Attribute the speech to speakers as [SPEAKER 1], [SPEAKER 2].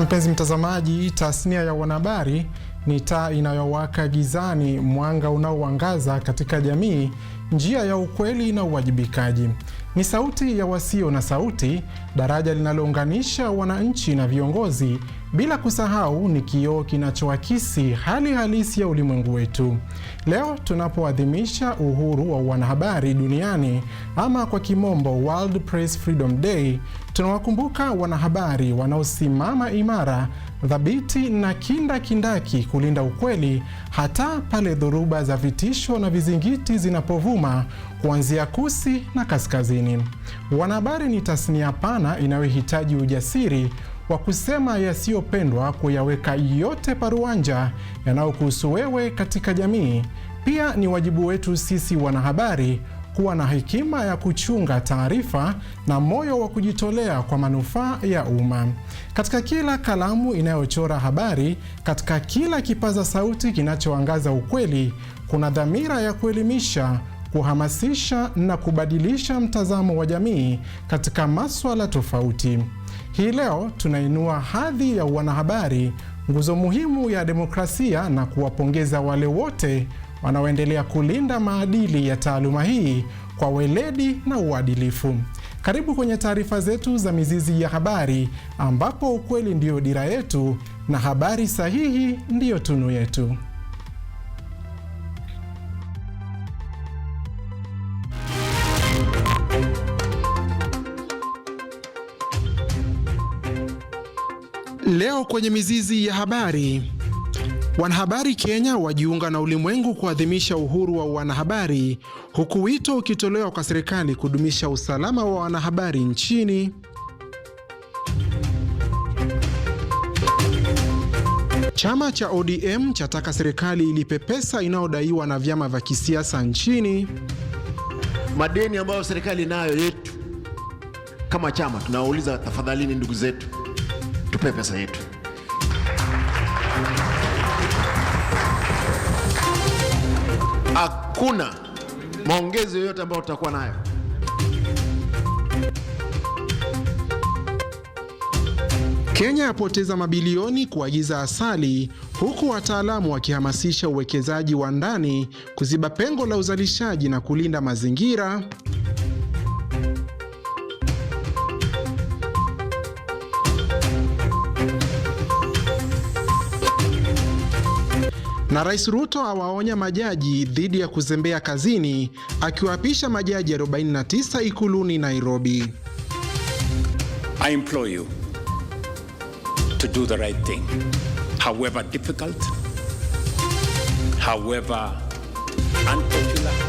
[SPEAKER 1] Mpenzi mtazamaji, tasnia ya wanahabari ni taa inayowaka gizani, mwanga unaoangaza katika jamii, njia ya ukweli na uwajibikaji. Ni sauti ya wasio na sauti, daraja linalounganisha wananchi na viongozi, bila kusahau ni kioo kinachoakisi hali halisi ya ulimwengu wetu. Leo tunapoadhimisha uhuru wa wanahabari duniani ama kwa kimombo World Press Freedom Day, tunawakumbuka wanahabari wanaosimama imara, thabiti na kindakindaki kulinda ukweli hata pale dhoruba za vitisho na vizingiti zinapovuma kuanzia kusi na kaskazini. Wanahabari ni tasnia pana inayohitaji ujasiri wa kusema yasiyopendwa, kuyaweka yote paruanja yanayokuhusu wewe katika jamii. Pia ni wajibu wetu sisi wanahabari kuwa na hekima ya kuchunga taarifa na moyo wa kujitolea kwa manufaa ya umma. Katika kila kalamu inayochora habari, katika kila kipaza sauti kinachoangaza ukweli, kuna dhamira ya kuelimisha, kuhamasisha na kubadilisha mtazamo wa jamii katika maswala tofauti. Hii leo tunainua hadhi ya wanahabari, nguzo muhimu ya demokrasia, na kuwapongeza wale wote wanaoendelea kulinda maadili ya taaluma hii kwa weledi na uadilifu. Karibu kwenye taarifa zetu za Mizizi ya Habari, ambapo ukweli ndiyo dira yetu na habari sahihi ndiyo tunu yetu. Leo kwenye Mizizi ya Habari, wanahabari Kenya wajiunga na ulimwengu kuadhimisha uhuru wa wanahabari, huku wito ukitolewa kwa serikali kudumisha usalama wa wanahabari nchini. Chama cha ODM chataka serikali ilipe pesa inayodaiwa na vyama vya kisiasa nchini.
[SPEAKER 2] Madeni ambayo serikali inayo yetu kama chama, tunawauliza tafadhalini, ndugu zetu, tupe pesa yetu. Hakuna maongezi yoyote ambayo tutakuwa nayo.
[SPEAKER 1] Kenya yapoteza mabilioni kuagiza asali huku wataalamu wakihamasisha uwekezaji wa ndani kuziba pengo la uzalishaji na kulinda mazingira. Na Rais Ruto awaonya majaji dhidi ya kuzembea kazini akiwaapisha majaji 49 Ikuluni Nairobi.
[SPEAKER 3] I implore you to do the right thing, however difficult, however unpopular.